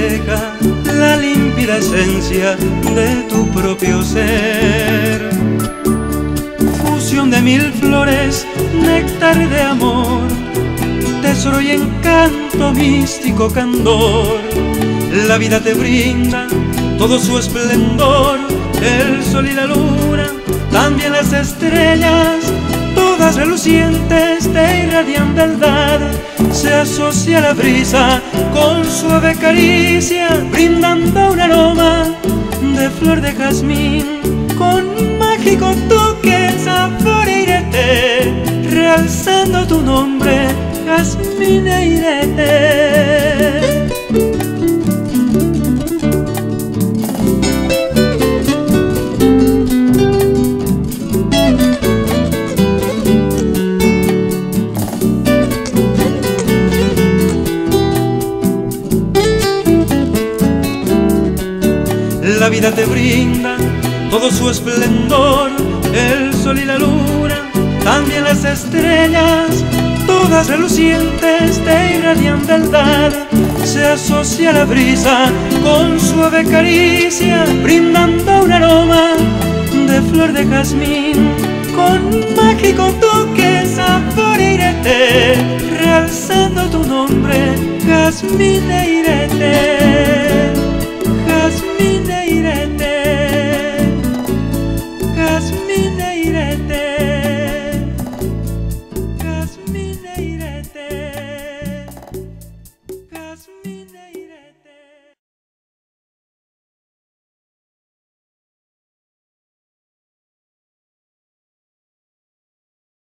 Refleja la límpida esencia de tu propio ser. Fusión de mil flores, néctar de amor, tesoro y encanto, místico candor. La vida te brinda todo su esplendor, el sol y la luna, también las estrellas, todas relucientes te irradian verdad. Se asocia la brisa con suave caricia, brindando un aroma de flor de jazmín, con mágico toque, sabor e irete, realzando tu nombre, jazmín e irete. La vida te brinda todo su esplendor, el sol y la luna, también las estrellas, todas relucientes te irradian verdad. Se asocia la brisa con suave caricia, brindando un aroma de flor de jazmín, con mágico toque, sabor e irete, realzando tu nombre, jazmín e irete. Jazmín e irete, jazmín e irete.